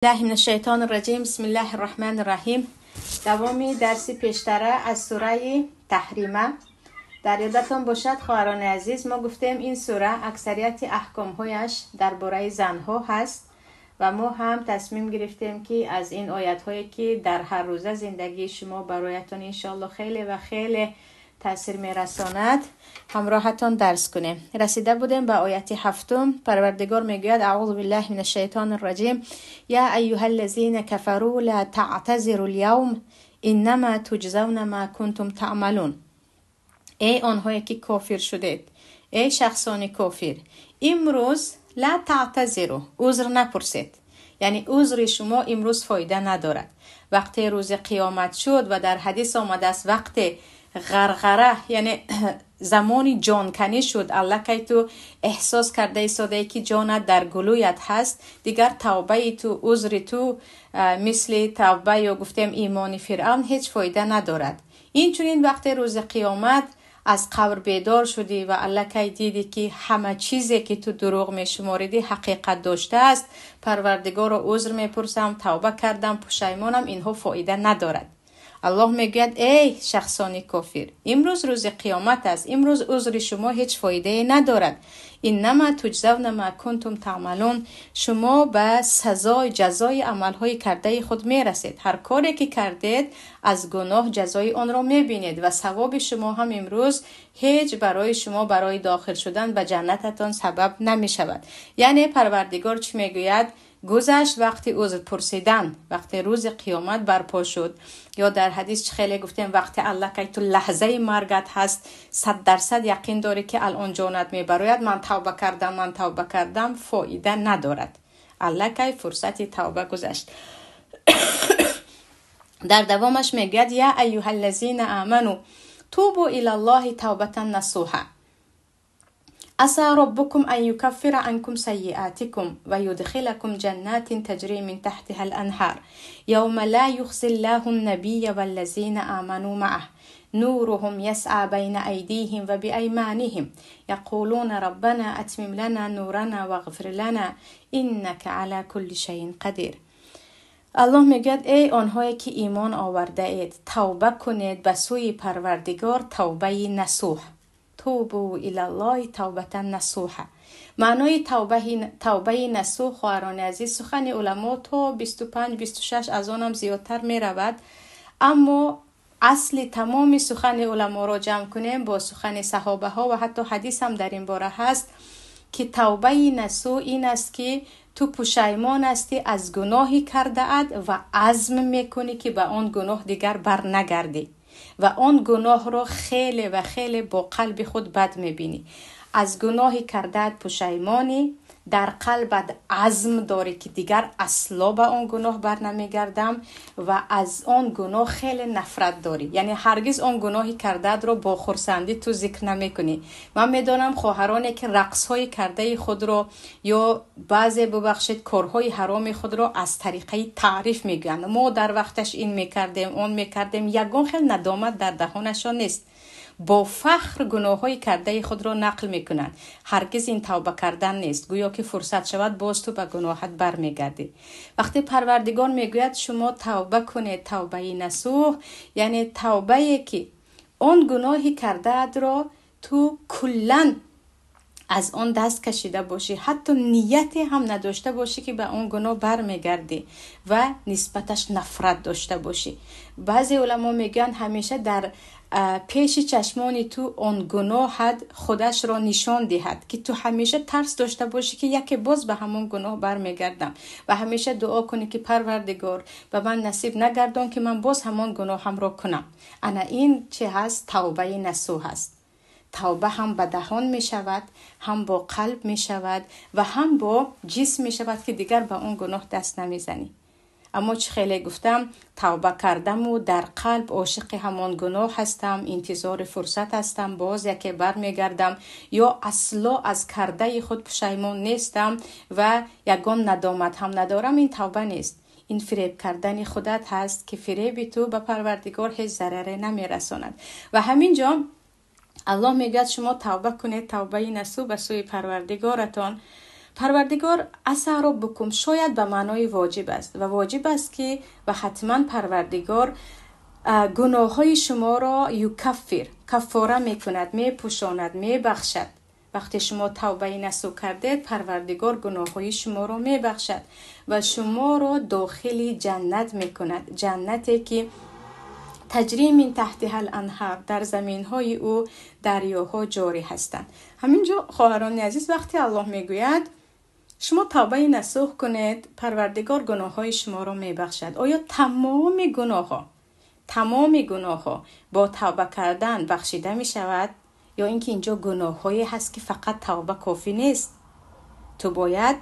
الله من الشیطان الرجیم. بسم الله الرحمن الرحیم. دوامی درسی پیشتره از سوره تحریمه. در یادتان باشد خواهران عزیز، ما گفتیم این سوره اکثریت احکامهایش درباره زنها هست و ما هم تصمیم گرفتیم که از این آیت هایی که در هر روزه زندگی شما برایتان انشالله خیلی و خیلی تاثیر میرساند همراهتان درس کنیم. رسیده بودیم به آیت هفتم. پروردگار میگوید: اعوذ بالله من الشیطان الرجیم، یا ایها الذین کفروا لا تعتذروا اليوم انما تجزون ما کنتم تعملون. ای آنهایی که کافر شدید، ای شخصان کافر، امروز لا تعتذروا، عذر نپرسید. یعنی عذر شما امروز فایده ندارد. وقتی روز قیامت شد و در حدیث آمده است وقت غرغره، یعنی زمانی جانکنی شد، аллакай ту эҳсос карда истодае ки ҷонат дар гулӯят ҳаст, дигар тавбаи ту, узри ту мисли тавба ё гуфтем имони Фиръавн ҳеҷ фоида надорад. Инчунин вақте рӯзи қиёмат аз қабр бедор шудӣ ва аллакай дидӣ ки ҳама чизе ки ту дурӯғ мешуморидӣ ҳақиқат доштааст, Парвардигорро узр мепурсам, тавба кардам, пушаймонам, инҳо фоида надорад. Аллоҳ мегӯяд: эй шахсони кофир, имрӯз рӯзи қиёмат аст, имрӯз узри шумо ҳеҷ фоидае надорад. Иннама туҷзавна ма кунтум таъмалун. Шумо ба сазои ҷазои амалҳои кардаи худ мерасед. Ҳар коре ки кардед аз гуноҳ ҷазои онро мебинед ва савоби шумо ҳам имрӯз ҳеҷ барои шумо барои дохил шудан ба ҷаннататон сабаб намешавад. Яъне Парвардигор чӣ мегӯяд? Гузашт вақти узр пурсидан, вақте рӯзи қиёмат барпо шуд. Ё дар ҳадис чӣ хеле гуфтем, вақте аллакай ту лаҳзаи маргат ҳаст, 100% яқин дорӣ ки алон ҷонат мебарояд, ман тавба кардам, ман тавба кардам, фоида надорад. Аллакай фурсати тавба гузашт. Дар давомаш мегӯяд: я айюҳа ллазина аману тубу илаллоҳи тавбатан насуҳа عسى ربكم أن يكفر عنكم سيئاتكم ويدخلكم جنات تجري من تحتها الأنهار يوم لا يخزي الله النبي والذين آمنوا معه نورهم يسعى بين أيديهم وبأيمانهم يقولون ربنا أتمم لنا نورنا واغفر لنا إنك على كل شيء قدير. الله میگوید: ای آنهایی که ایمان آورده اید، توبه کنید به سوی پروردگار توبه نصوح. توبوا الی الله توبة نصوحا. معنای توبه نصوح خواهران عزیز، سخن علما تا 25 26 از آنم زیادتر می رود، اما اصل تمام سخن علما را جمع کنیم با سخن صحابه ها و حتی حدیث هم در این باره هست که توبه نصوح این است که تو پشیمان هستی از گناهی کرده ات و عزم میکنی که به آن گناه دیگر بر نگردی و آن گناه را خیلی و خیلی با قلب خود بد میبینی. از گناهی کردت پشیمانی، در قلبت عزم داری که دیگر اصلا به آن گناه بر نمیگردم و از آن گناه خیلی نفرت داری. یعنی هرگز آن گناهی کردت رو با خرسندی تو ذکر نمیکنی. من میدانم خواهرانی که رقص های کرده خود رو یا بعضی ببخشید کارهای حرام خود رو از طریقه تعریف میگویند. ما در وقتش این میکردیم اون میکردیم، یگان خیلی ندامت در دهانشان نیست. با فخر گناه‌های کرده خود را نقل میکنند. هرگز این توبه کردن نیست. گویا که فرصت شود باز تو به گناهت برمیگردی. وقتی پروردگار میگوید شما توبه کنید توبه نصوح، یعنی توبه که آن گناهی کرده را تو کلاً از آن دست کشیده باشی، حتی نیتی هم نداشته باشی که به آن گناه برمیگردی و نسبتش نفرت داشته باشی. بعضی علما میگن همیشه در پیش چشمان تو آن گناهت خودش را نشان دهد که تو همیشه ترس داشته باشی که یکی باز به همون گناه برمیگردم و همیشه دعا کنی که پروردگار به من نصیب نگردان که من باز همون گناهم را کنم. انا این چه هست؟ توبه نصوح هست. توبه هم به دهان می شود، هم با قلب می شود و هم با جسم می شود که دیگر به آن گناه دست نمیزنی. اما چه خیلی گفتم توبه کردم و در قلب عاشق همان گناه هستم، انتظار فرصت هستم، باز یکی برمیگردم یا اصلا از کرده خود پشیمان نیستم و یگان ندامت هم ندارم، این توبه نیست. این فریب کردن خودت هست که فریب تو به پروردگار هیچ ضرری نمیرساند. و همینجا الله میگوید شما توبه کنید توبه نصوح به سوی پروردگارتان. Парвардигор عسى ربكم шояд ба маънои воҷиб аст ва воҷиб аст ки ва ҳатман Парвардигор гуноҳҳои шуморо يكفر каффора мекунад, мепӯшонад, мебахшад. Вақте шумо тавбаи насӯҳ кардед, Парвардигор гуноҳҳои шуморо мебахшад ва шуморо дохили ҷаннат мекунад. Ҷаннате ки تجري من تحتها الأنهار, дар заминҳои ӯ дарёҳо ҷорӣ ҳастанд. Ҳамин ҷо, хоҳарони азиз, вақте Аллоҳ мегӯяд, шумо тавбаи насӯҳ кунед, Парвардигор гуноҳҳои шуморо мебахшад, оё тамоми гуноҳҳо бо тавба кардан бахшида мешавад ё ин ки инҷо гуноҳҳое ҳаст, ки фақат тавба кофӣ нест, ту бояд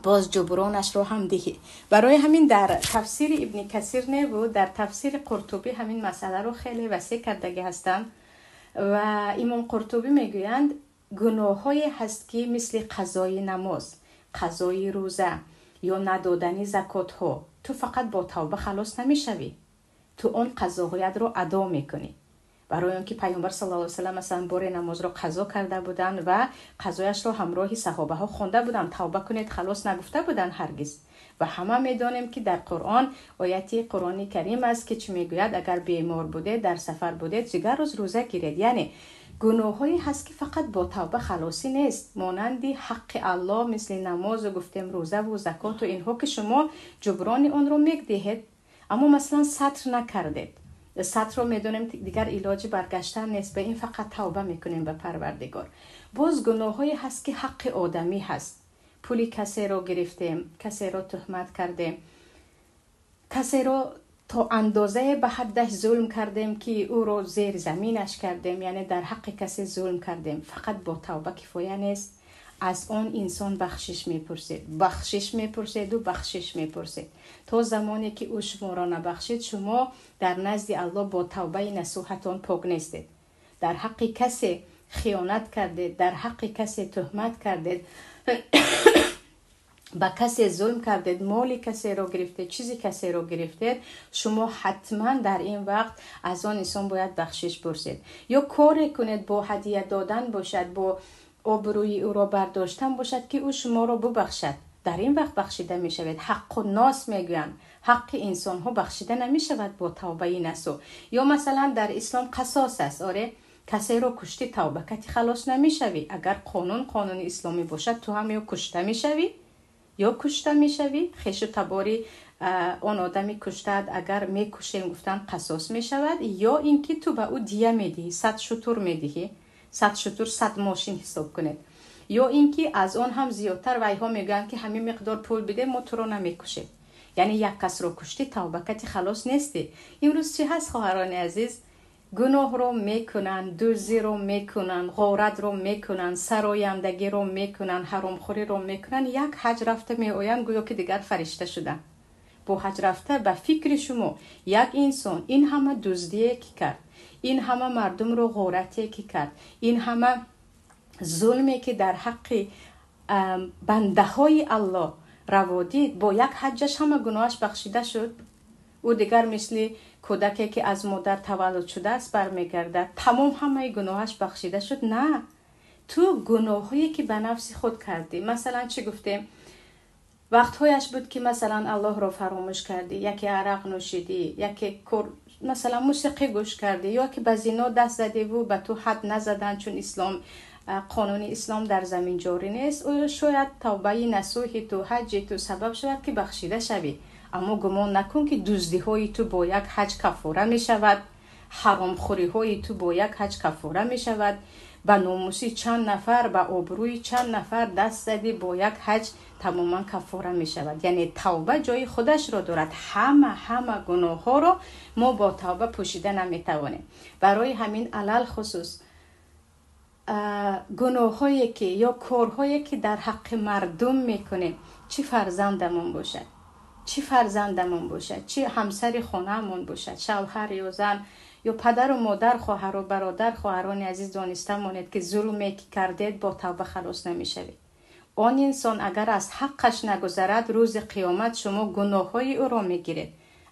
боз ҷубронашро ҳам диҳӣ? Барои ҳамин дар тафсири Ибни Касир неву дар тафсири Қуртубӣ ҳамин масъаларо хеле васеъ кардагӣ ҳастанд ва имом Қуртубӣ мегӯянд, гуноҳҳое ҳаст, ки мисли қазои намоз, қазои рӯза ё надодани закотҳо, ту фақат бо тавба халос намешавӣ, ту он қазоҳоятро адо мекунӣ. Барои он ки Паёмбар صلى الله وسلم масалан боре намозро қазо карда буданд ва қазояшро ҳамроҳи саҳобаҳо хонда буданд, тавба кунед, халос нагуфта буданд ҳаргиз. Ва ҳама медонем, ки дар Қуръон ояти Қуръони Карим аст, ки чӣ мегӯяд? Агар бемор будед, дар сафар будед, дигар рӯз рӯза гиред. Яъне гуноҳҳое ҳаст, ки фақат бо тавба халосӣ нест, монанди ҳаққи Аллоҳ, мисли намозу гуфтем, рӯзаву закоту инҳо, ки шумо ҷуброни онро медиҳед. Аммо масалан сатр накардед, сатрро медонем, дигар илоҷи баргаштан нест, ба ин фақат тавба мекунем ба Парвардигор. Боз гуноҳҳое ҳаст, ки ҳаққи одамӣ ҳаст. Пули касеро гирифтем, касеро туҳмат кардем, касеро то андозае ба ҳаддаш зулм кардем, ки ӯро зери заминаш кардем, яъне дар ҳаққи касе зулм кардем, фақат бо тавба кифоя нест. Аз он инсон бахшиш мепурсед, бахшиш мепурседу бахшиш мепурсед. То замоне ки ӯ шуморо набахшид, шумо дар назди Аллоҳ бо тавбаи насӯҳатон пок нестед. Дар ҳаққи касе хиёнат кардед, дар ҳаққи касе туҳмат кардед, ба касе зулм кардед, моли касеро гирифтед, чизи касеро гирифтед, шумо ҳатман дар ин вақт аз он инсон бояд бахшиш пурсед. Ё коре кунед, бо ҳадия додан бошад, бо обрӯи ӯро бардоштан бошад, ки ӯ шуморо бубахшад. Дар ин вақт бахшида мешавед. حق الناس мегӯянд, ҳаққи инсонҳо бахшида намешавад бо тавбаи насӯҳ. Ё масалан дар ислом қасос аст, оре, касеро куштӣ, тавба кати халос намешавӣ. Агар қонун қонуни исломӣ бошад, ту ҳам ё кушта мешавӣ, ё кушта мешавӣ, хешу табори он одами куштаат агар мекушем гуфтан, қасос мешавад, ё ин ки ту ба ӯ дия медиҳӣ, 100 шутур медиҳӣ. 100 шутур 100 мошин ҳисоб кунед, ё ин ки аз он ҳам зиёдтар. Вайҳо мегӯянд, ки ҳамин миқдор пул биде, мо туро намекушем. Яъне як касро куштӣ, тавба кати халос нестӣ. Имрӯз чӣ ҳаст, хоҳарони азиз? Гуноҳро мекунанд, дуздиро мекунанд, ғоратро мекунанд, сарояндагиро мекунанд, ҳаромхӯриро мекунанд, як ҳаҷ рафта меоянд, гӯё ки дигар фаришта шуданд. Бо ҳаҷ рафта, ба фикри шумо, як инсон ин ҳама дуздие ки кард, ин ҳама мардумро ғорате ки кард, ин ҳама зулме ки дар ҳаққи бандаҳои Аллоҳ раво дид, бо як ҳаҷҷаш ҳама гуноҳаш бахшида шуд? Ӯ дигар мисли кӯдаке, ки аз модар таваллуд шудааст, бармегардад, тамом ҳамаи гуноҳаш бахшида шуд? На, ту гуноҳҳое ки ба нафси худ кардӣ, масалан, чӣ гуфтем, вақтҳояш буд, ки масалан Аллоҳро фаромӯш кардӣ, яке арақ нӯшидӣ, яке масалан мусиқӣ гӯш кардӣ, ё ки ба зино даст задеву ба ту ҳад назаданд, чун ислом, қонуни ислом дар замин ҷорӣ нест. Шояд тавбаи насӯҳи ту, ҳаҷҷи ту сабаб шавад, ки бахшида шавӣ. Аммо гумон накун, ки дуздиҳои ту бо як ҳаҷ каффора мешавад, ҳаромхӯриҳои ту бо як ҳаҷ каффора мешавад, ба номуси чанд нафар, ба обрӯи чанд нафар даст задӣ, бо як ҳаҷ тамоман каффора мешавад. Яъне тавба ҷои худашро дорад. Ҳама гуноҳҳоро мо бо тавба пӯшида наметавонем. Барои ҳамин алалхусус гуноҳҳое ки ё корҳое ки дар ҳаққи мардум мекунем, чӣ фарзандамон бошад, чӣ фарзандамон бошад, чӣ ҳамсари хонаамон бошад, шавҳар ё зан, ё падару модар, хоҳару бародар, хоҳарони азиз, дониста монед, ки зулме ки кардед, бо тавба халос намешавед. Он инсон агар аз ҳаққаш нагузарад, рӯзи қиёмат шумо гуноҳҳои ӯро мегиред.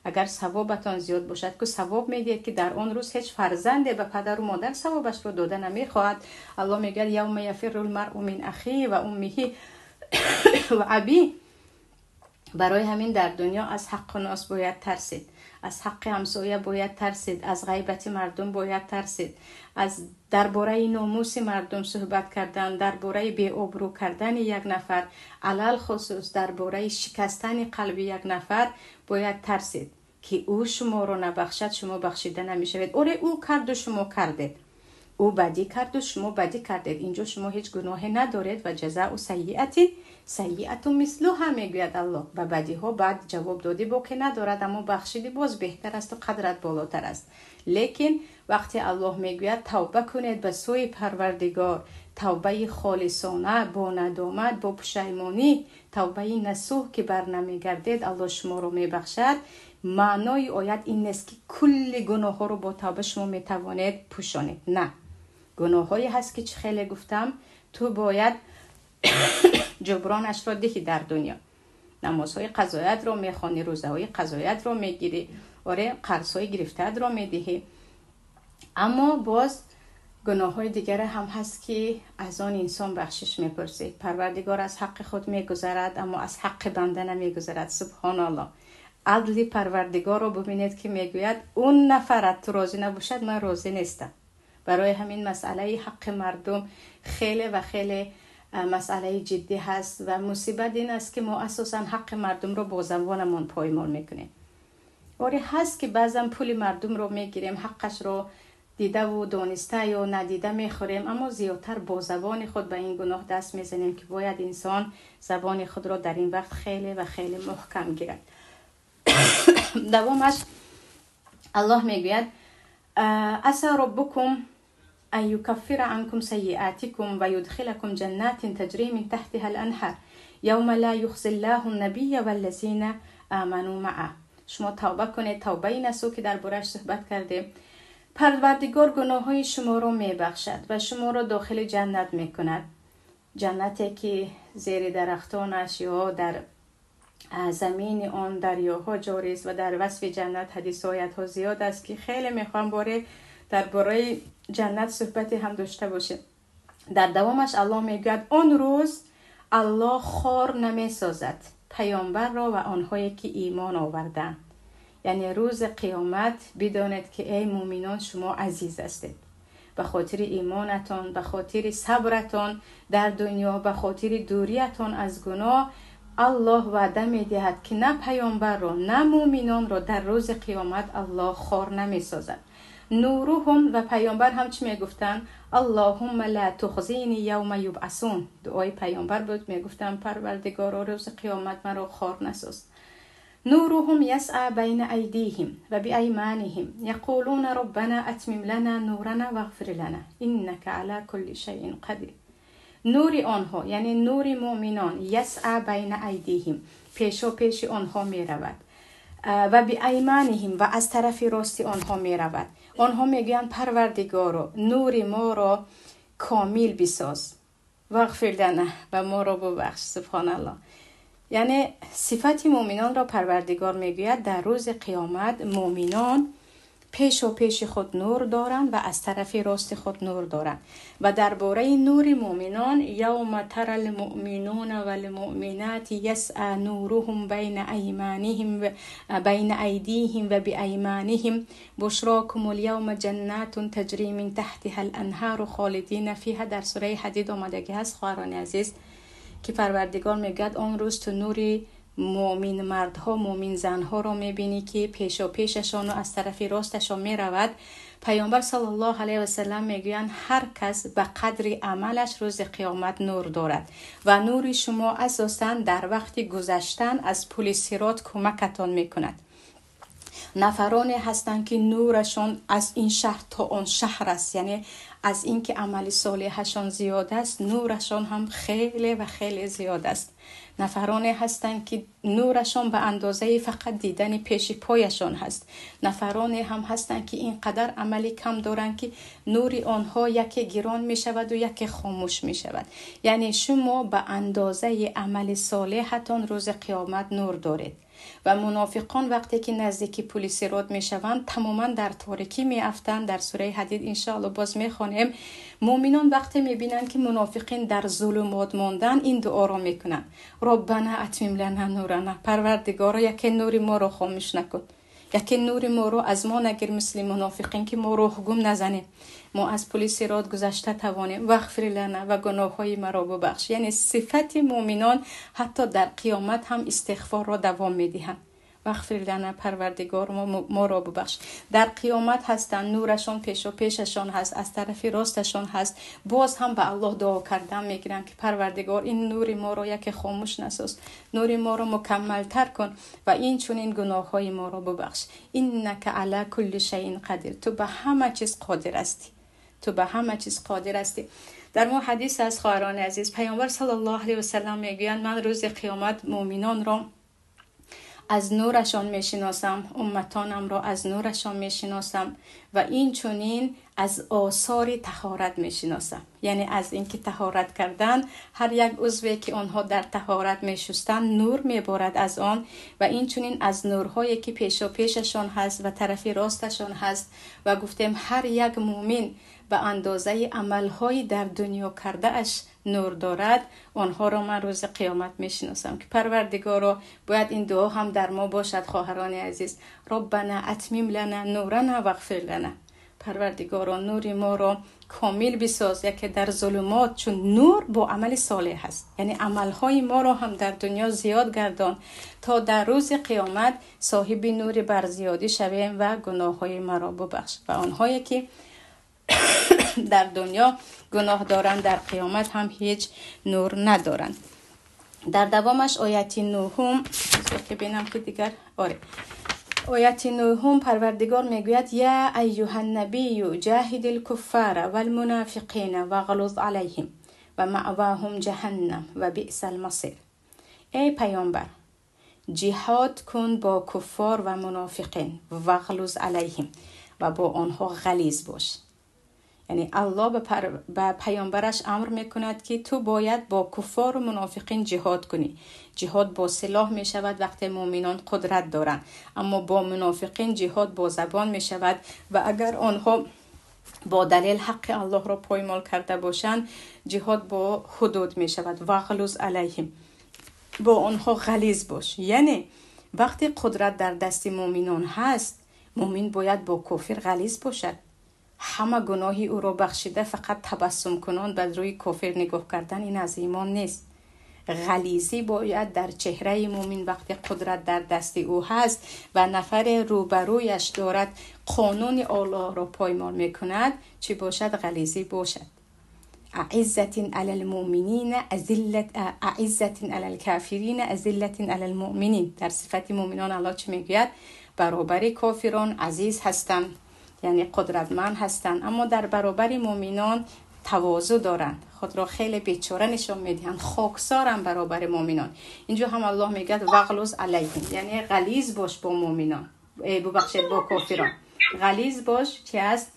Агар савобатон зиёд бошад, ку савоб медиҳед, ки дар он рӯз ҳеҷ фарзанде ба падару модар савобашро дода намехоҳад. Аллоҳ мегӯяд: يوم يفر المرء من أخيه وأمه. ва аби. Барои ҳамин дар дунё аз ҳаққу нос бояд тарсид, аз ҳаққи ҳамсоя бояд тарсид, аз ғайбати мардум бояд тарсид, аз дар бораи номуси мардум суҳбат кардан, дар бораи беобрӯ кардани як нафар, алалхусус дар бораи шикастани қалби як нафар бояд тарсид, ки ӯ шуморо набахшад, шумо бахшида намешавед. Оре, ӯ карду шумо кардед, ӯ бадӣ карду шумо бадӣ кардед, инҷо шумо ҳеҷ гуноҳе надоред. Ва ҷазаъу сайиатин сайиату мислуҳа, мегӯяд Аллоҳ. Ба бадиҳо баъд ҷавоб додӣ боқӣ надорад, аммо бахшидӣ боз беҳтар асту қадрат болотар аст. Лекин вақте Аллоҳ мегӯяд тавба кунед ба сӯи Парвардигор, тавбаи холисона, бо надомат, бо пушаймонӣ, тавбаи насӯҳ, ки бар намегардед, Аллоҳ шуморо мебахшад. Маънои оят ин нест, ки кулли гуноҳҳоро бо тавба шумо метавонед пӯшонед. На, гуноҳҳое ҳаст, ки чӣ хеле гуфтам, ту бояд ҷубронашро диҳӣ дар дунё. Намозҳои қазоятро мехонӣ, рӯзаҳои қазоятро мегирӣ, оре, қарзҳои гирифтаатро медиҳӣ. Аммо боз гуноҳҳои дигаре ҳам ҳаст, ки аз он инсон бахшиш мепурсид. Парвардигор аз ҳаққи худ мегузарад, аммо аз ҳаққи банда намегузарад. Субҳоналлоҳ, адли Парвардигорро бубинед, ки мегӯяд он нафарат ту розӣ набошад, ман розӣ нестам. Барои ҳамин масъалаи ҳаққи мардум хеле ва хеле масъалаи ҷиддӣ ҳаст ва мусибат ин аст, ки мо асосан ҳаққи мардумро бо забонамон поймол мекунем. Оре, ҳаст, ки баъзан пули мардумро мегирем, ҳаққашро дидаву дониста ё надида мехӯрем, аммо зиёдтар бо забони худ ба ин гуноҳ даст мезанем, ки бояд инсон забони худро дар ин вақт хеле ва хеле муҳкам гирад. Давомаш Аллоҳ мегӯяд: عسى ربكم أن يكفر عنكم سيئاتكم ويدخلكم جنات تجري من تحتها الأنهار يوم لا يخزي الله النبي والذين آمنوا معه. شما توبه کنید، توبه نصوح که دربارش صحبت کردیم، پروردگار گناه‌های شما رو میبخشد و شما رو داخل جنت میکند، جنتی که زیر درختانش یا در زمین آن دریاها جاری است. و در وصف جنت حدیث آیت ها زیاد است که خیلی میخوام باره درباره جنت صحبتی هم داشته باشیم. در دوامش الله میگوید آن روز الله خار نمیسازد پیامبر را و آنهایی که ایمان آوردند. یعنی روز قیامت بدانید که ای مؤمنان، شما عزیز هستید، به خاطر ایمانتان، به خاطر صبرتان در دنیا، به خاطر دوریتان از گناه. الله وعده میدهد که نه پیامبر را نه مؤمنان را در روز قیامت الله خار نمیسازد. نورهم، و پیامبر هم چی میگفتن؟ اللهم لا تخزینی یوم یبعثون. دعای پیامبر بود، میگفتن پروردگارا روز قیامت مرا خار نساز. نورهم يسعى بين أيديهم وبأيمانهم يقولون ربنا أتمم لنا نورنا واغفر لنا إنك على كل شيء قدير. نور آنها، یعنی نور مؤمنان، يسعى بين أيديهم، پیشا پیش آنها می رود، و بأيمانهم، و از طرف راست آنها می رود. آنها میگویند پروردگارا نور ما را کامل بساز، واغفر لنا، و ما را ببخش. سبحان الله. یعنی صفت مؤمنان را پروردگار میگوید در روز قیامت مؤمنان پیش و پیش خود نور دارند و از طرف راست خود نور دارند. و درباره نور مؤمنان، یوم تر المؤمنون والمؤمنات یسعى نورهم بین ایمانهم و بین ایدیهم و بایمانهم بشراکم اليوم جنات تجری من تحتها الانهار خالدین فیها. در سوره حدید آمدگی هست خواهران عزیز، که پروردگار میگوید آن روز تو نور مؤمن مردها، مؤمن زنها را میبینی که پیشا پیششان و از طرف راستشان میرود. پیامبر صلی الله علیه و سلم میگویند هر کس به قدر عملش روز قیامت نور دارد و نور شما اساسا در وقت گذشتن از پل صراط کمکتان میکند. نفرانی هستند که نورشان از این شهر تا آن شهر است، یعنی از اینکه عمل صالحشان زیاد است نورشان هم خیلی و خیلی زیاد است. نفرانی هستند که نورشان به اندازه فقط دیدن پیش پایشان هست. نفرانی هم هستند که اینقدر عملی کم دارند که نور آنها یکی گران می شود و یکی خاموش می شود. یعنی شما به اندازه عمل صالحتان روز قیامت نور دارید. Ва мунофиқон вақте ки наздики пули сирот мешаванд, тамоман дар торикӣ меафтанд. Дар сураи Ҳадид иншоаллоҳ боз мехонем. Муъминон вақте мебинанд, ки мунофиқин дар зулумот мондан, ин дуоро мекунанд: Роббана атмим лана нурана, Парвардигоро, яке нури моро хомӯш накун, яке нури моро аз мо нагир, мисли мунофиқин, ки мо роҳгум назанем, мо аз пули сирот гузашта тавонем. Вағфир лана, ва гуноҳҳои маро бубахш. Яъне сифати муъминон ҳатто дар қиёмат ҳам истиғфорро давом медиҳанд. Вағфир лана, Парвардигор, моро бубахш. Дар қиёмат ҳастанд, нурашон пешу пешашон ҳаст, аз тарафи росташон ҳаст, боз ҳам ба Аллоҳ дуо кардан мегиранд, ки Парвардигор, ин нури моро яке хомӯш насоз, нури моро мукаммалтар кун ва ин чунин гуноҳҳои моро бубахш. Иннака ала кулли шайин қадир, ту ба ҳама чиз қодир ҳастӣ, ту ба ҳама чиз қодир ҳастӣ. Дар мо ҳадис аст, хоҳарони азиз, Паёмбар саллаллоҳу алайҳи васаллам мегӯянд: ман рӯзи қиёмат муъминонро аз нурашон мешиносам, умматонамро аз нурашон мешиносам ва ин чунин аз осори таҳорат мешиносам. Яъне аз инки таҳорат кардан, ҳар як узве ки онҳо дар таҳорат мешустанд, нур меборад аз он, ва ин чунин аз нурҳое ки пешу пешашон ҳаст ва тарафи росташон ҳаст. Ва гуфтем, ҳар як муъмин ба андозаи амалҳои дар дунё кардааш нур дорад. Онҳоро ман рӯзи қиёмат мешиносам, ки Парвардигоро, бояд ин дуо ҳам дар мо бошад, хоҳарони азиз: Роббана атмим лана нурана вағфир лана. Парвардигоро, нури моро комил бисоз, яке дар зулумот, чун нур бо амали солеҳ аст, яъне амалҳои моро ҳам дар дунё зиёд гардон, то дар рӯзи қиёмат соҳиби нури барзиёдӣ шавем, ва гуноҳҳои маро бубахш. Ва онҳое ки дар дунё гуноҳ доранд, дар қиёмат ҳам ҳеҷ нур надоранд. Дар давомаш ояти нуҳум, ки бинам, ки дигар, оре, ояти нуҳум, Парвардигор мегӯяд: Я айюҳа набию ҷаҳиди лкуффара валмунофиқина вағлуз алайҳим ва маъвоҳум ҷаҳаннам ва биъса алмасир. Эй паёмбар, ҷиҳод кун бо куффор ва мунофиқин, вағлуз алайҳим, ва бо онҳо ғализ бош. Яъне Аллоҳ ба паёмбараш амр мекунад, ки ту бояд бо куффору мунофиқин ҷиҳод кунӣ. Ҷиҳод бо силоҳ мешавад вақте муъминон қудрат доранд, аммо бо мунофиқин ҷиҳод бо забон мешавад, ва агар онҳо бо далел ҳаққи Аллоҳро поймол карда бошанд, ҷиҳод бо ҳудуд мешавад. Вағлуз алайҳим, бо онҳо ғализ бош. Яъне вақте қудрат дар дасти муъминон ҳаст, муъмин бояд бо кофир ғализ бошад. Ҳама гуноҳи ӯро бахшида, фақат табассумкунон ба рӯи кофир нигоҳ кардан, ин аз имон нест. Ғализӣ бояд дар чеҳраи муъмин вақте қудрат дар дасти ӯ ҳаст ва нафаре рӯбарӯяш дорад қонуни Аллоҳро поймол мекунад, чӣ бошад? Ғализӣ бошад. Аиззатин алал муъминина азиллат, аиззатин алал кафирина азиллатин алал муъминин. Дар сифати муъминон Аллоҳ чӣ мегӯяд? Баробари кофирон азиз ҳастанд, яъне қудратманд ҳастанд, аммо дар баробари муъминон тавозӯ доранд, худро хеле бечора нишон медиҳанд, хоксоранд баробари муъминон. Инҷо ҳам Аллоҳ мегӯяд: вағлуз алайҳим, яъне ғализ бош бо муъминон, бубахшед, бо кофирон ғализ бош. Чи аст?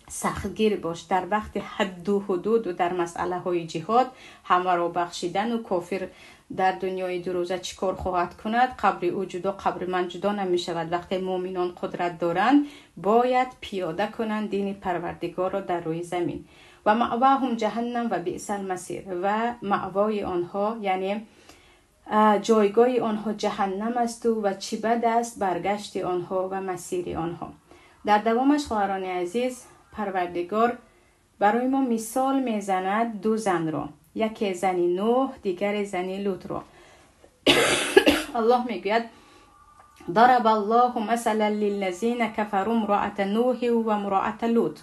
Сахтгир бош дар вақти ҳадду ҳудуду дар масъалаҳои ҷиҳод. Ҳамаро бахшидану кофир дар дунёи дурӯза чӣ кор хоҳад кунад, қабри ӯ ҷудо, қабри ман ҷудо намешавад. Вақте муъминон қудрат доранд, бояд пиёда кунанд дини Парвардигорро дар рӯи замин. Ва маъвоҳум ҷаҳаннам ва биъса алмасир, ва маъвои онҳо, яъне ҷойгоҳи онҳо ҷаҳаннам асту ва чӣ бад аст баргашти онҳо ва масири онҳо. Дар давомаш, хоҳарони азиз, Парвардигор барои мо мисол мезанад ду занро, яке зани Нӯҳ, дигаре зани Лутро. Аллоҳ мегӯяд: ضرب الله مثلا للذين كفروا امرأة نوح وامرأة لوط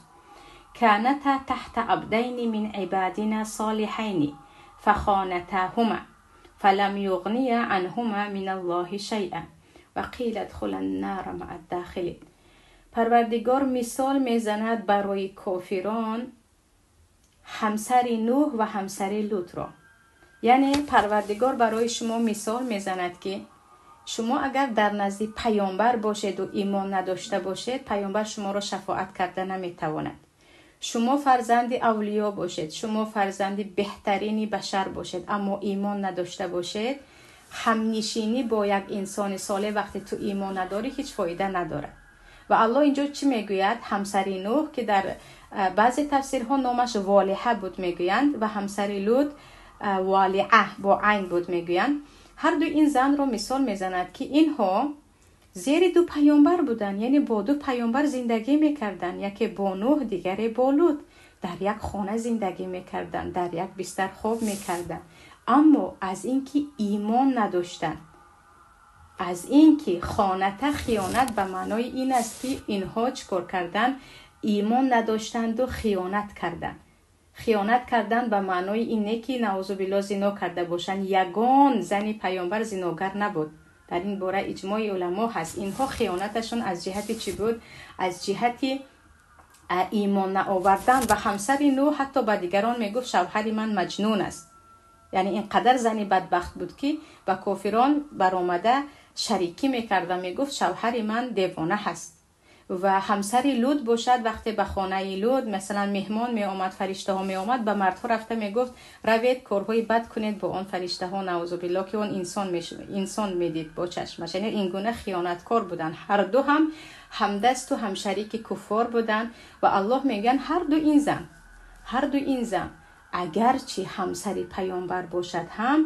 كانتا تحت عبدين من عبادنا صالحين فخانتاهما فلم يغنيا عنهما من الله شيئا وقيل ادخلا النار مع الداخلين. Парвардигор мисол мезанад барои кофирон ҳамсари Нӯҳ ва ҳамсари Лутро. Яъне Парвардигор барои шумо мисол мезанад, ки шумо агар дар назди паёмбар бошеду имон надошта бошед, паёмбар шуморо шафоат карда наметавонад. Шумо фарзанди авлиё бошед, шумо фарзанди беҳтарини башар бошед, аммо имон надошта бошед, ҳамнишинӣ бо як инсони солеҳ вақте ту имон надорӣ ҳеҷ фоида надорад. Ва Аллоҳ инҷо чӣ мегӯяд? Ҳамсари Нӯҳ ки дар баъзе тафсирҳо номаш Волиҳа буд мегӯянд ва ҳамсари Лут Волиа бо айн буд мегӯянд. Ҳар ду ин занро мисол мезанад ки инҳо зери ду паёмбар буданд, яъне бо ду паёмбар зиндагӣ мекарданд, яке бо Нӯҳ, дигаре бо Лут. Дар як хона зиндагӣ мекарданд, дар як бистар хоб мекарданд. Аммо аз инки имон надоштанд, аз инки хоната хиёнат ба маънои ин аст ки инҳо чӣ кор карданд? Имон надоштанду хиёнат карданд. Хиёнат кардан ба маънои ин не ки наъузу биллоҳ зино карда бошанд. Ягон зани паёмбар зиногар набуд. Дар ин бора иҷмои уламо ҳаст. Инҳо хиёнаташон аз ҷиҳати чӣ буд? Аз ҷиҳати имон наовардан. Ва ҳамсари Нӯҳ ҳатто ба дигарон мегуфт шавҳари ман маҷнун аст. Яъне ин қадар зани бадбахт буд ки ба кофирон баромада шарикӣ мекард ва мегуфт шавҳари ман девона ҳаст. Ва ҳамсари Лут бошад, вақте ба хонаи Лут масалан меҳмон меомад, фариштаҳо меомад, ба мардҳо рафта мегуфт равед корҳои бад кунед бо он фариштаҳо, наъузу биллоҳ, ки он инсон медид бо чашмаш. Яъне ин гуна хиёнаткор буданд. Ҳар ду ҳам ҳамдасту ҳамшарики куффор буданд. Ва Аллоҳ мегӯянд ҳар ду ин зан агарчи ҳамсари паёмбар бошад ҳам,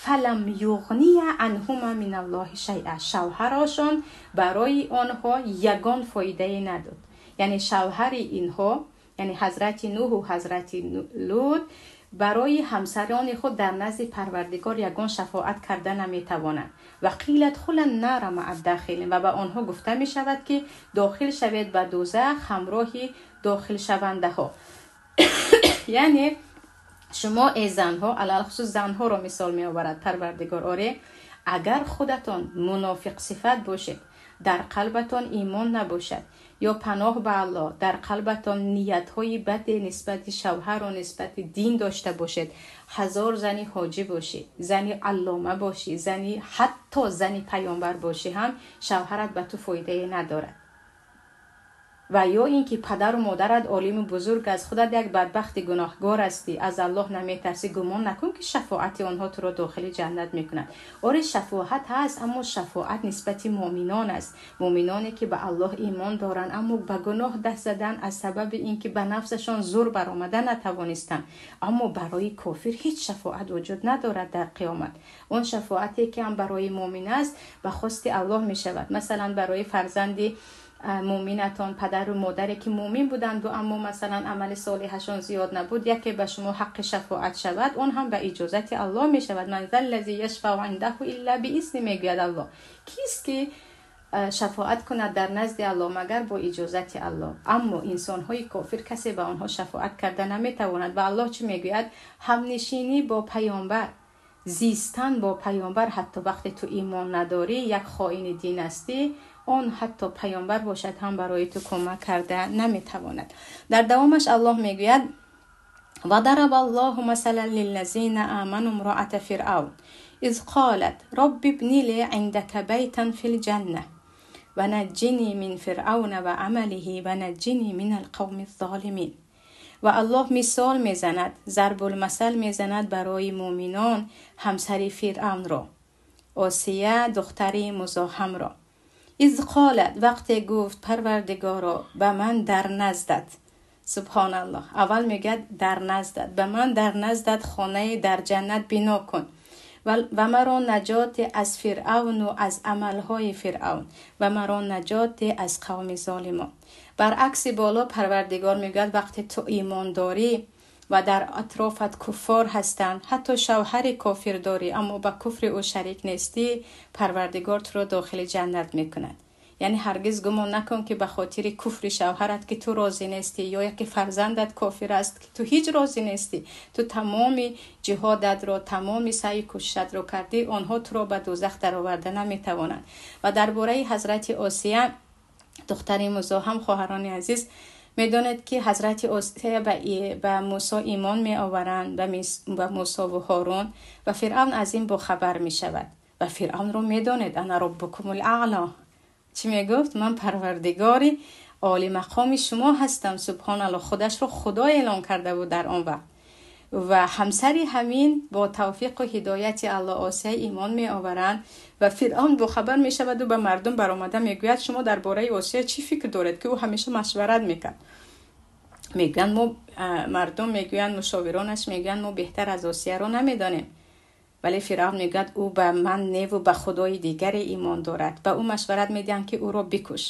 фалам юғния анҳума миналлоҳи шайъа, шавҳарашон барои онҳо ягон фоидае надод. Яъне шавҳари инҳо, яъне ҳазрати Нӯҳу ҳазрати Лут, барои ҳамсарони худ дар назди Парвардигор ягон шафоат карда наметавонанд. Ва қила адхула ннара маа ддохилин, ва ба онҳо гуфта мешавад ки дохил шавед ба дӯзах ҳамроҳи дохилшавандаҳо. Яъне шумо эй занҳо, алалхусус занҳоро мисол меоварад Парвардигор, оре, агар худатон мунофиқ сифат бошед, дар қалбатон имон набошад, ё паноҳ ба Аллоҳ, дар қалбатон ниятҳои баде нисбати шавҳару нисбати дин дошта бошед, ҳазор зани ҳоҷӣ бошӣ, зани аллома бошӣ, зани ҳатто зани паёмбар бошӣ ҳам шавҳарат ба ту фоидае надорад. Ва ё ин ки падару модарат олими бузург аст, худат як бадбахти гуноҳгор ҳастӣ, аз Аллоҳ наметарсӣ, гумон накун ки шафоати онҳо туро дохили ҷаннат мекунад. Оре, шафоат ҳаст, аммо шафоат нисбати муъминон аст, муъминоне ки ба Аллоҳ имон доранд, аммо ба гуноҳ даст задан аз сабаби ин ки ба нафсашон зур баромада натавонистанд. Аммо барои кофир ҳеҷ шафоат вуҷуд надорад дар қиёмат. Он шафоате ки ҳам барои муъмин аст ба хости Аллоҳ мешавад. Масалан, барои фарзанди муъминатон, падару модаре ки муъмин буданду аммо масалан амали солиҳашон зиёд набуд, яке ба шумо ҳаққи шафоат шавад, он ҳам ба иҷозати Аллоҳ мешавад. Ман заллази яшфау индаҳу илла биизни, мегӯяд Аллоҳ. Кист ки шафоат кунад дар назди Аллоҳ магар бо иҷозати Аллоҳ? Аммо инсонҳои кофир касе ба онҳо шафоат карда наметавонад. Ва Аллоҳ чӣ мегӯяд? Ҳамнишинӣ бо паёмбар, зистан бо паёмбар, ҳатто вақте ту имон надорӣ, як хоини дин ҳастӣ, он ҳатто паёмбар бошад ҳам барои ту кӯмак карда наметавонад. Дар давомаш Аллоҳ мегӯяд: ва дараба Аллоҳу масалан лиллазина аману имраата фиръавн из қолат робби ибни ли индака байтан фил ҷанна ва наҷҷини мин фиръавна ва амалиҳи ва наҷҷини минал қавми золимин. Ва Аллоҳ мисол мезанад, зарбулмасал мезанад барои муъминон ҳамсари Фиръавнро, Осия духтари Музоҳамро. Из қолат, вақте гуфт Парвардигоро ба ман дар наздат. Субҳоналлоҳ, аввал мегӯяд дар наздат, ба ман дар наздат хонае дар ҷаннат бино кун ва маро наҷот аз Фиръавну аз амалҳои Фиръавн ва маро наҷот аз қавми золимон. Баръакси боло Парвардигор мегӯяд вақте ту имон дорӣ ва дар атрофат куффор ҳастанд, ҳатто шавҳари кофир дорӣ, аммо ба куфри ӯ шарик нестӣ, Парвардигор туро дохили ҷаннат мекунад. Яъне ҳаргиз гумон накун ки ба хотири куфри шавҳарат ки ту розӣ нестӣ, ё яке фарзандат кофир аст ки ту ҳеҷ розӣ нестӣ, ту тамоми ҷиҳодатро, тамоми саъю кӯшишатро кардӣ, онҳо туро ба дӯзах дароварда наметавонанд. Ва дар бораи ҳазрати Осия духтари Музоҳам, хоҳарони азиз, медонед ки ҳазрати Осия ба Мусо имон меоваранд, ба Мусо ва Ҳорун, ва Фиръавн аз ин бохабар мешавад. Ва Фиръавнро медонед, ана роббукумул аъло, чӣ мегуфт? Ман парвардигори оли мақоми шумо ҳастам. Субҳоналлоҳ, худашро Худо эълон карда буд дар он вақт. Ва ҳамсари ҳамин бо тавфиқу ҳидояти Аллоҳ Осия имон меоваранд ва Фиръавн бохабар мешаваду ба мардум баромада мегӯяд: шумо дар бораи Осия чӣ фикр доред, ки ӯ ҳамеша машварат мекард? Мегӯянд мо, мардум мегӯянд, мушовиронаш мегӯянд, мо беҳтар аз Осияро намедонем. Вале Фиръавн мегӯяд: ӯ ба ман неву ба худои дигаре имон дорад. Ба ӯ машварат медиҳанд, ки ӯро бикуш.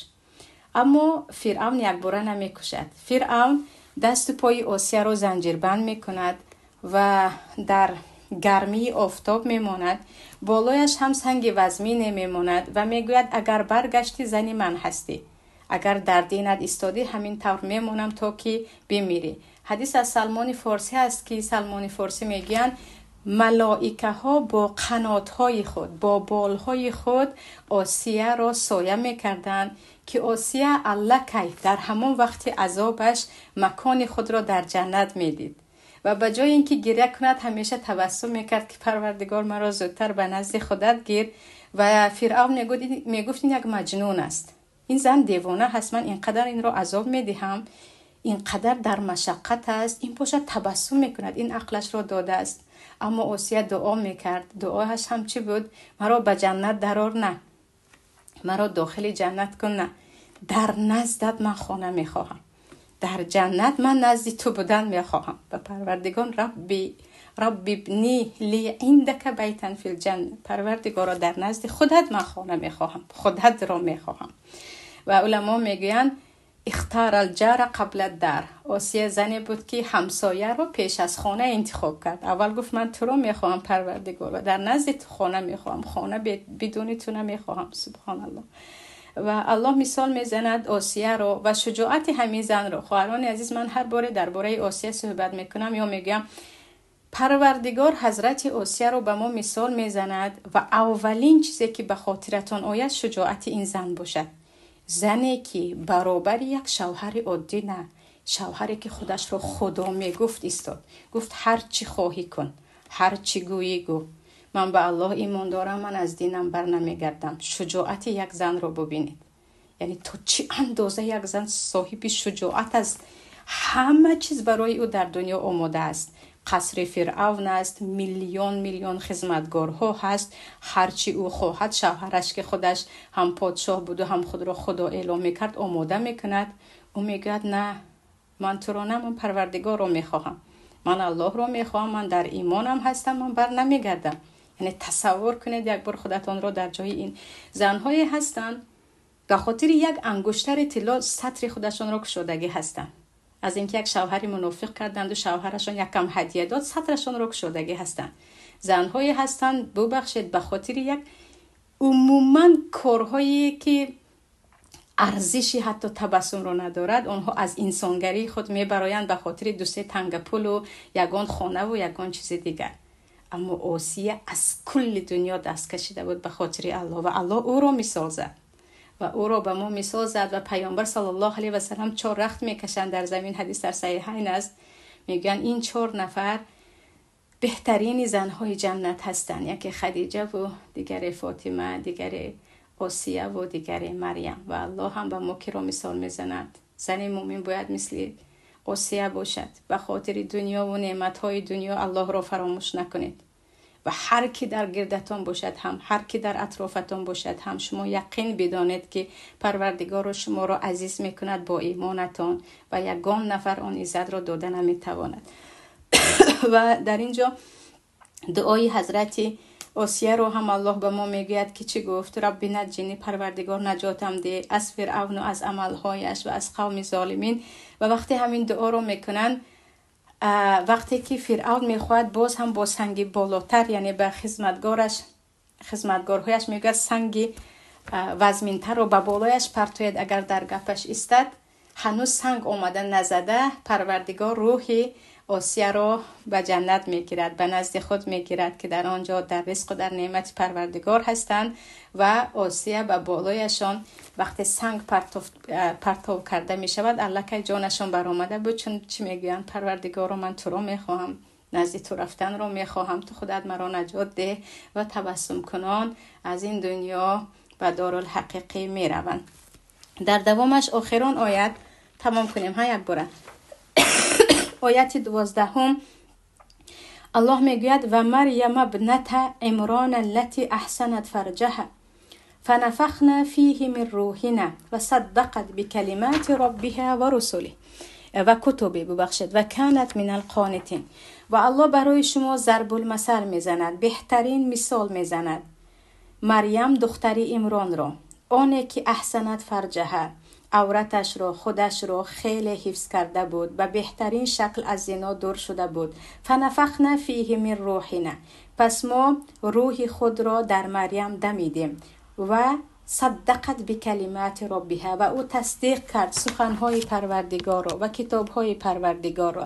Аммо Фиръавн якбора намекушад. Фиръавн дасту пои Осияро занҷирбанд мекунад ва дар гармии офтоб мемонад, болояш ҳам санги вазмине мемонад ва мегӯяд: агар баргашти, зани ман ҳастӣ, агар дар динат истодӣ, ҳамин тавр мемонам то ки бимирӣ. Ҳадис аз Салмони Форсӣ аст, ки Салмони Форсӣ мегӯянд: малоикаҳо бо қанотҳои худ, бо болҳои худ Осияро соя мекарданд, ки Осия аллакай дар ҳамон вақти азобаш макони худро дар ҷаннат медид ва ба ҷои ин ки гиря кунад, ҳамеша табассум мекард, ки Парвардигор, маро зудтар ба назди худат гир. Ва Фиръавн мегуфт: ин як маҷнун аст, ин зан девона ҳаст, ман ин қадар инро азоб медиҳам, ин қадар дар машаққат аст, ин бошад табассум мекунад, ин ақлашро додааст. Аммо Осия дуо мекард. Дуояш ҳам чӣ буд? Маро ба ҷаннат дарор на, маро дохили ҷаннат кун на, дар наздат ман хона мехоҳам, дар ҷаннат ман назди ту будан мехоҳам. Ба Парвардигор: рабби рабби бни ли индака байтан фил ҷанна, Парвардигоро, дар назди худат ман хона мехоҳам, худатро мехоҳам. Ва уламо мегӯянд: ихтара алҷара қабла дар. Осия зане буд, ки ҳамсояро пеш аз хона интихоб кард. Аввал гуфт: ман туро мехоҳам, Парвардигор, ва дар назди ту хона мехоҳам, хона бидуни ту намехоҳам. Субҳоналлоҳ. Ва Аллоҳ мисол мезанад Осияро ва шуҷоати ҳамин занро. Хоҳарони азиз, ман ҳар боре дар бораи Осия суҳбат мекунам ё мегӯям, Парвардигор ҳазрати Осияро ба мо мисол мезанад ва аввалин чизе ки ба хотиратон ояд, шуҷоати ин зан бошад. Зане ки баробари як шавҳари оддӣ на, шавҳаре ки худашро Худо мегуфт, истод, гуфт: ҳар чӣ хоҳӣ кун, ҳар чӣ гӯӣ гӯ, ман ба Аллоҳ имон дорам, ман аз динам бар намегардам. Шуҷоати як занро бубинед, яъне то чӣ андоза як зан соҳиби шуҷоат аст. Ҳама чиз барои ӯ дар дунё омода аст: қасри Фиръавн аст, миллион миллион хизматгорҳо ҳаст, ҳарчи ӯ хоҳад, шавҳараш, ки худаш ҳам подшоҳ буду ҳам худро Худо эълом мекард, омода мекунад. Ӯ мегӯяд: на, ман туро на, ман Парвардигорро мехоҳам, ман Аллоҳро мехоҳам, ман дар имонам ҳастам, ман бар намегардам. Яъне тасаввур кунед як бор худатонро дар ҷои ин. Занҳое ҳастанд, ба хотири як ангуштари тилло сатри худашонро кушодагӣ ҳастанд. Аз инки як шавҳари мунофиқ карданду шавҳарашон якам ҳадия дод, сатрашонро кушодагӣ ҳастанд. Занҳое ҳастанд, бубахшед, ба хотири як умуман корҳое ки арзиши ҳатто табассумро надорад, онҳо аз инсонгарии худ мебароянд ба хотири дусе танга пулу ягон хонаву ягон чизи дигар. Аммо Осия аз кулли дунё даст кашида буд ба хотири Аллоҳ ва Аллоҳ ӯро мисол зад ва ӯро ба мо мисол зад. Ва Паёмбар саллаллоҳу алайҳи васаллам чор рахт мекашанд дар замин. Ҳадис дар Саҳиҳайн аст. Мегӯянд, ин чор нафар беҳтарини занҳои ҷаннат ҳастанд: яке Хадиҷаву дигаре Фотима, дигаре Осияву дигаре Марьям. Ва Аллоҳ ҳам ба мо киро мисол мезанад? Зани мӯмин бояд мисли Осия бошад. Ба хотири дунёву неъматҳои дунё Аллоҳро фаромӯш накунед ва ҳар ки дар гирдатон бошад ҳам, ҳар ки дар атрофатон бошад ҳам, шумо яқин бидонед, ки Парвардигорро шуморо азиз мекунад бо имонатон ва ягон нафар он иззатро дода наметавонад. Ва дар ин ҷо дуои ҳазрати Осияро ҳам Аллоҳ ба мо мегӯяд, ки чӣ гуфт: рабби наҷҷини, Парвардигор, наҷотам деҳ аз Фиръавну аз амалҳояш ва аз қавми золимин. Ва вақте ҳамин дуоро мекунанд, вақте ки Фиръавн мехоҳад боз ҳам бо санги болотар, яъне ба хизматгораш, хизматгорҳояш мегӯяд, санги вазминтарро ба болояш партояд, агар дар гапаш истад, ҳанӯз санг омада назада, Парвардигор рӯҳи Осияро ба ҷаннат мегирад, ба назди худ мегирад, ки дар он ҷо дар ризқу дар неъмати Парвардигор ҳастанд. Ва Осия ба болояшон вақте санг партов карда мешавад, аллакай ҷонашон баромада буд, чун чӣ мегӯянд? Парвардигоро, ман туро мехоҳам, назди ту рафтанро мехоҳам, ту худат маро наҷот деҳ. Ва табассумкунон аз ин дунё ба дорулҳақиқӣ мераванд. Дар давомаш охирон оят, тамом кунем ҳа якбора, ояти 12-ум. Аллоҳ мегӯяд: ва Марьяма ибната Имрон аллати аҳсанат фарҷаҳа фанафахна фиҳи мин руҳина ва саддақат бикалимати роббиҳа ва русулиҳ ва кутуби, бубахшед, ва канат минал қонитин. Ва Аллоҳ барои шумо зарбулмасал мезанад, беҳтарин мисол мезанад. Марьям духтари Имронро, оне ки аҳсанат фарҷаҳа, авраташро, худашро хеле ҳифз карда буд, ба беҳтарин шакл аз зино дур шуда буд. Фанафахна фиҳи мин руҳина, пас мо рӯҳи худро дар Марьям дамидем. Ва саддақат бикалимати роббиҳа, ва ӯ тасдиқ кард суханҳои Парвардигорро ва китобҳои Парвардигорро.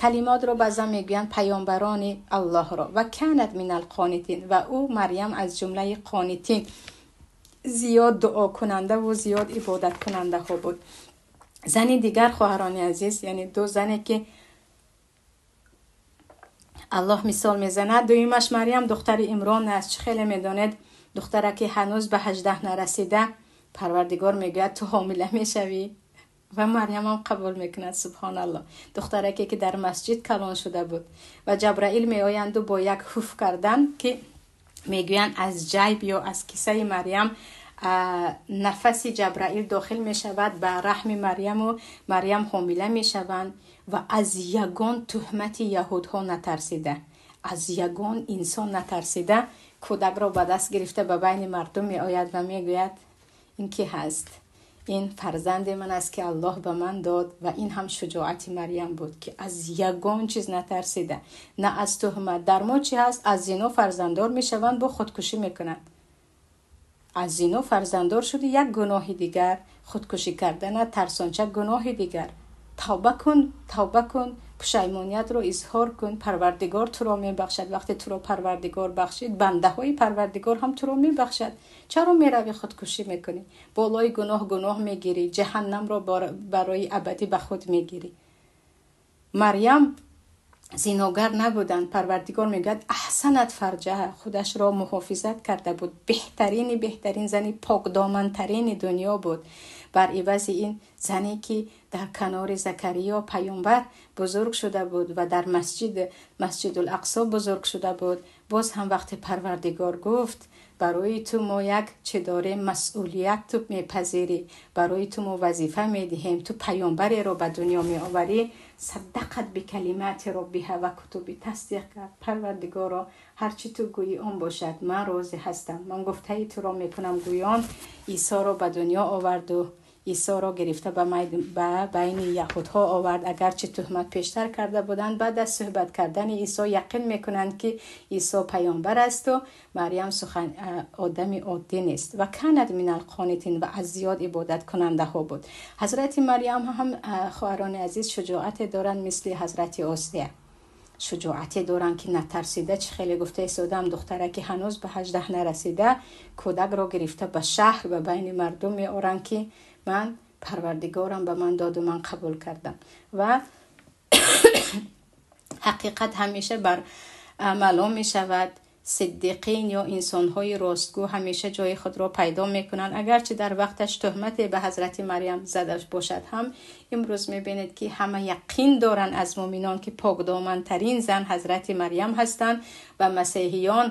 Калимотро баъзан мегӯянд паёмбарони Аллоҳро. Ва канат минал қонитин, ва ӯ Марьям аз ҷумлаи қонитин, зиёд дуокунанда ва зиёд ибодаткунандаҳо буд. Зани дигар, хоҳарони азиз, яъне ду зане ки Аллоҳ мисол мезанад. Дуюмаш Марьям духтари Имрон аст. Чӣ хеле медонед, духтаре ки ҳанӯз ба 18 нарасида, Парвардигор мегӯяд ту ҳомила мешавӣ, ва Марьям ҳам қабул мекунад. Субҳоналлоҳ. Духтараке ки дар масҷид калон шуда буд ва Ҷабраил меоянду бо як ҳуф кардан, ки мегӯянд аз ҷайб ё аз кисаи Марьям нафаси Ҷабраил дохил мешавад ба раҳми Марьяму Марьям ҳомила мешаванд ва аз ягон туҳмати яҳудҳо натарсида, аз ягон инсон натарсида, кӯдакро ба даст гирифта ба байни мардум меояд ва мегӯяд: ин ки ҳаст? Ин фарзанди ман аст, ки Аллоҳ ба ман дод. Ва ин ҳам шуҷоати Марьям буд, ки аз ягон чиз натарсида, на аз туҳмат. Дар мо чӣ ҳаст? Аз зино фарзанддор мешаванд, бо худкушӣ мекунанд. Аз зино фарзанддор шуди, як гуноҳи дигар, худкушӣ кардана тарсонча гуноҳи дигар. Тавба кун, тавба кун, пушаймониятро изҳор кун, Парвардигор туро мебахшад. Вақте туро Парвардигор бахшид, бандаҳои Парвардигор ҳам туро мебахшад. Чаро меравӣ худкушӣ мекунӣ? Болои гуноҳ гуноҳ мегирӣ, ҷаҳаннамро барои абадӣ ба худ мегирӣ. Марьям зиногар набуданд. Парвардигор мегӯяд аҳсанат фарҷаҳа, худашро муҳофизат карда буд, беҳтарини беҳтарин зани покдомантарини дунё буд. Бар ивази ин зане ки дар канори Закариё паёмбар бузург шуда буд ва дар Масҷидул Ақсо бузург шуда буд, боз ҳам вақте Парвардигор гуфт барои ту мо як чӣ дорем, масъулият ту мепазирӣ, барои ту мо вазифа медиҳем, ту паёмбареро ба дунё меоварӣ, саддақат бикалимати роббиҳа ва кутуби, тасдиқ кард. Парвардигоро, ҳарчи ту гӯӣ он бошад, ман розӣ ҳастам, ман гуфтаи туро мекунам. Гӯён Исоро ба дунё оварду Исоро гирифта ба байни яҳудҳо овард. Агарчи туҳмат пештар карда буданд, баъд аз суҳбат кардани Исо яқин мекунанд, ки Исо паёмбар асту Марьям сухан одами оддӣ нест. Ва канат минал қонитин, ва аз зиёд ибодаткунандаҳо буд. Ҳазрати Марьям ҳам, хоҳарони азиз, шуҷоате доранд мисли ҳазрати Осия. Шуҷоате доранд, ки натарсида, чӣ хеле гуфта истодам, духтаре ки ҳанӯз ба 18 нарасида, кӯдакро гирифта ба шаҳр, ба байни мардум меоранд, ки ман Парвардигорам ба ман доду ман қабул кардам. Ва ҳақиқат ҳамеша бар маълум мешавад. Сиддиқин ё инсонҳои ростгӯ ҳамеша ҷои худро пайдо мекунанд. Агарчи дар вақташ туҳмате ба ҳазрати Марьям зада бошад ҳам, имрӯз мебинед, ки ҳама яқин доранд аз муъминон, ки покдомантарин зан ҳазрати Марьям ҳастанд ва масеҳиён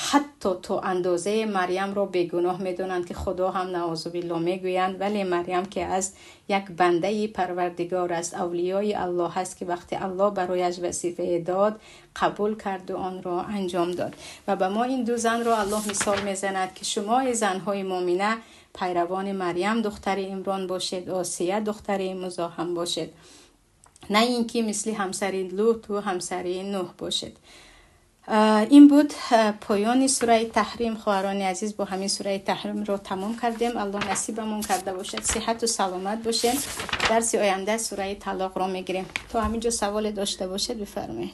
ҳатто то андозаи Марьямро бегуноҳ медонанд, ки Худо ҳам наъузубилло мегӯянд. Вале Марьям ки аз як бандаи Парвардигор аст, авлиёи Аллоҳ аст, ки вақте Аллоҳ барояш вазифае дод, қабул карду онро анҷом дод. Ва ба мо ин ду занро Аллоҳ мисол мезанад, ки шумо занҳои муъмина пайравони Марьям духтари Имрон бошед, Осия духтари Музоҳам бошед, на ин ки мисли ҳамсари Лут ва ҳамсари Нӯҳ бошед. Ин буд поёни сураи Таҳрим. Хоҳарони азиз, бо ҳамин сураи Таҳримро тамом кардем. Аллоҳ насибамон карда бошад, сиҳату саломат бошем. Дарси оянда сураи Талоқро мегирем. То ҳамин ҷо саволе дошта бошед, бифармоед.